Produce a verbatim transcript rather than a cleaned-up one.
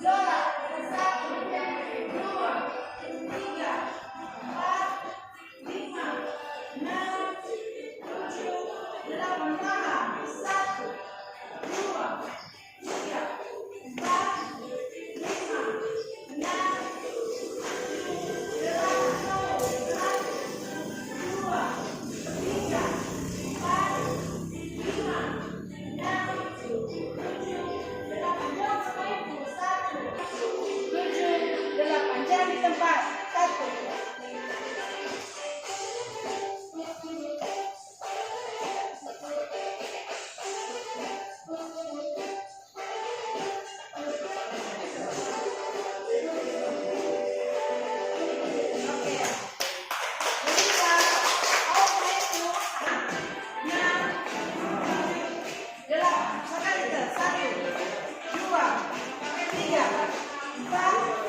Lola, satu, dua, tiga, empat, lima, enam, tujuh, delapan, paha. Satu, dua, tiga, empat, lima, enam, tujuh, delapan, satu, dua, tiga, empat, lima, enam, tujuh, delapan, dua, satu, tujuh, delapan, jangan di tempat. Satu. Delapan, sekali ke, satu, dua, tiga, empat,